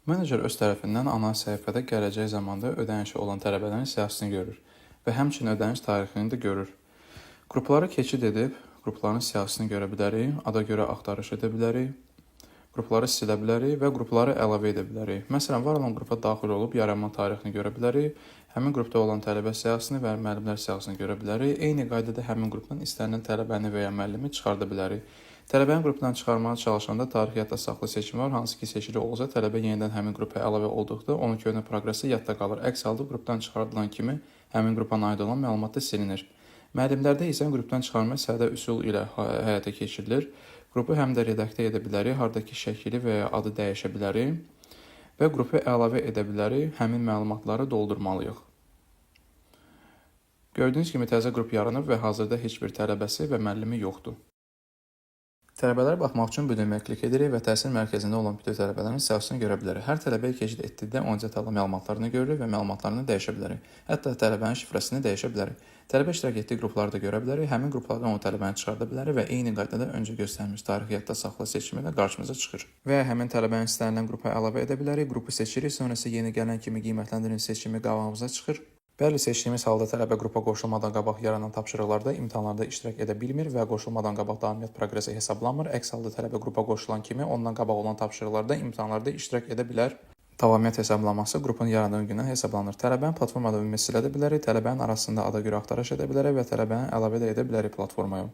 Menecer öz tərəfindən ana səhifədə gələcək zamanda ödənişi olan tələbələrin siyahısını görür və həmçinin ödəniş tarixini də görür. Qruplara keçid edib qrupların siyahısını görə bilərik, ada görə axtarış edə bilərik, qrupları silə bilərik və qrupları əlavə edə bilərik. Məsələn, var olan qrupa daxil olub yaranma tarixini görə bilərik, həmin qrupda olan tələbə siyahısını və müəllimlər siyahısını görə bilərik. Eyni qaydada həmin qrupdan istənilən tələbəni və ya müəllimi çıxarda bilərik. Tələbəni qrupdan çıxarmağa çalışanda tarix yadda saxla seçimi var, hansı ki seçili olsa tələbə yenidən həmin qrupa əlavə olduqda onun köhnə proqresi yadda qalır. Əks halda qrupdan çıxardılan kimi həmin qrupa aid olan məlumat da silinir. Müəllimlərdə isə qrupdan çıxarma sadə üsul ilə həyata keçirilir. Qrupu həm də redaktə edə bilərik, hardakı şəkili və ya adı dəyişə bilərik və qrupu əlavə edə bilərik, həmin məlumatları doldurmalıyıq. Gördüyünüz kimi təzə qrup yaranıb və hazırda heç bir tələbəsi və müəllimi yoxdur. Tələbələrə baxmaq üçün bu düyməyə klik edirik və təhsil mərkəzində olan bütün tələbələrin siyahısını görə bilərik. Hər tələbəyə keçid etdikdə onun detallı məlumatlarını görürük və məlumatlarını dəyişə bilərik. Hətta tələbənin şifrəsini dəyişə bilərik. Tələbə iştirak etdiyi qrupları da görə bilərik. Həmin qruplardan o tələbəni çıxarda bilərik və eyni qaydada öncə göstərilmiş tarix yadda saxla seçimi də qarşımıza çıxır. Və ya həmin tələbəni istənilən qrupa əlavə edə bilərik. Qrupu seçirik, sonra isə yeni gələn kimi qiymətləndirin seçimi qabağımıza çıxır. Bəli, seçdiyimiz halda tələbə qrupa qoşulmadan qabaq yaranan tapşırıqlarda, imtahanlarda iştirak edə bilmir və qoşulmadan qabaq davamiyyət proqresi hesablanmır. Əks halda tələbə qrupa qoşulan kimi ondan qabaq olan tapşırıqlarda, imtahanlarda iştirak edə bilər. Davamiyyət hesablaması qrupun yarandığı gündən hesablanır. Tələbəni platformada ümumi silə də bilərik, tələbənin arasında ada görə axtarış edə bilərik və tələbəni əlavə də edə bilərik platformaya.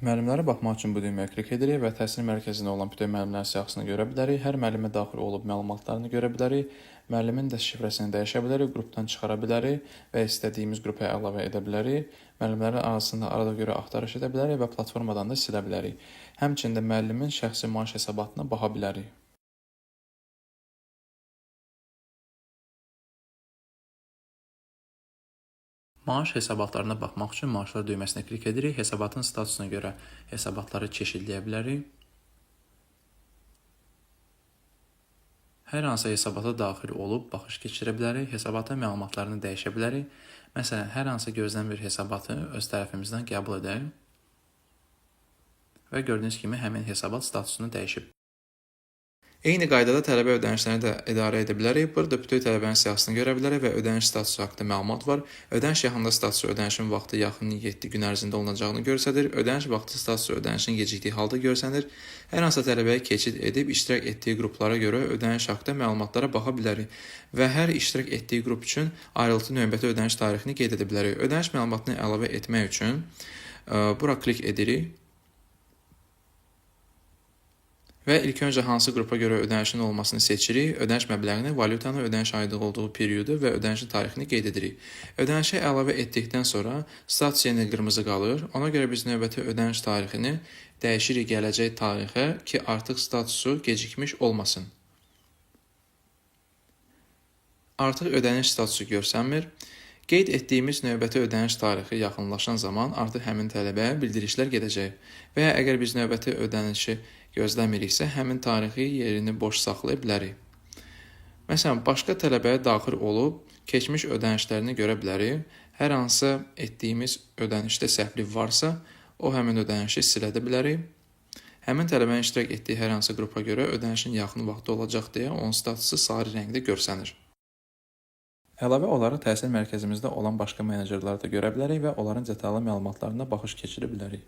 Müəllimlərə baxmaq üçün bu düyməyə klik edirik və təhsil mərkəzində olan bütün müəllimlərin siyahısını görə bilərik. Hər müəllimə daxil olub məlumatlarını görə bilərik. Müəllimin də şifrəsini dəyişə bilərik, qrupdan çıxara bilərik və istədiyimiz qrupa əlavə edə bilərik. Müəllimlərin arasında arada görə axtarış edə bilərik və platformadan da silə bilərik. Həmçinin də müəllimin şəxsi maaş hesabatına baxa bilərik. Maaş hesabatlarına baxmaq üçün maaşlar düyməsinə klik edirik. Hesabatın statusuna görə hesabatları çeşidləyə bilərik. Hər hansı hesabata daxil olub baxış keçirə bilərik. Hesabatın məlumatlarını dəyişə bilərik. Məsələn, hər hansı gözlən bir hesabatı öz tərəfimizdən qəbul edək. Və gördüyünüz kimi həmin hesabat statusunu dəyişib. Eyni qaydada tələbə ödənişlərini də idarə edə bilərik. Burada bütün tələbənin siyahısını görə bilərik və ödəniş statusu haqqında məlumat var. Ödəniş yaxında statusu ödənişin vaxtı yaxın 7 gün ərzində olunacağını göstərir. Ödəniş vaxtı statusu ödənişin gecikdiyi halda görsənir. Hər hansı tələbəyə keçid edib iştirak etdiyi qruplara görə ödəniş haqqında məlumatlara baxa bilərik və hər iştirak etdiyi qrup üçün ayrıntı növbəti ödəniş tarixini qeyd edə bilərik. Ödəniş məlumatını əlavə etmək üçün bura klik edirik. Və ilk öncə hansı qrupa görə ödənişin olmasını seçirik, ödəniş məbləğini, valyutanı, ödəniş aid olduğu periodu və ödənişin tarixini qeyd edirik. Ödənişi əlavə etdikdən sonra status yenə qırmızı qalır. Ona görə biz növbəti ödəniş tarixini dəyişirik gələcək tarixə ki, artıq statusu gecikmiş olmasın. Artıq ödəniş statusu görsənmir. Qeyd etdiyimiz növbəti ödəniş tarixi yaxınlaşan zaman artıq həmin tələbəyə bildirişlər gedəcək. Və ya əgər biz növbəti ödənişi gözləmiriksə, həmin tarixi yerini boş saxlaya bilərik. Məsələn, başqa tələbəyə daxil olub keçmiş ödənişlərini görə bilərik. Hər hansı etdiyimiz ödənişdə səhvlik varsa, o həmin ödənişi silə də bilərik. Həmin tələbənin iştirak etdiyi hər hansı qrupa görə ödənişin yaxın vaxtda olacaq deyə onun statusu sarı rəngdə görsənir. Əlavə olaraq təhsil mərkəzimizdə olan başqa menecerləri də görə bilərik və onların detallı məlumatlarına baxış keçirə bilərik.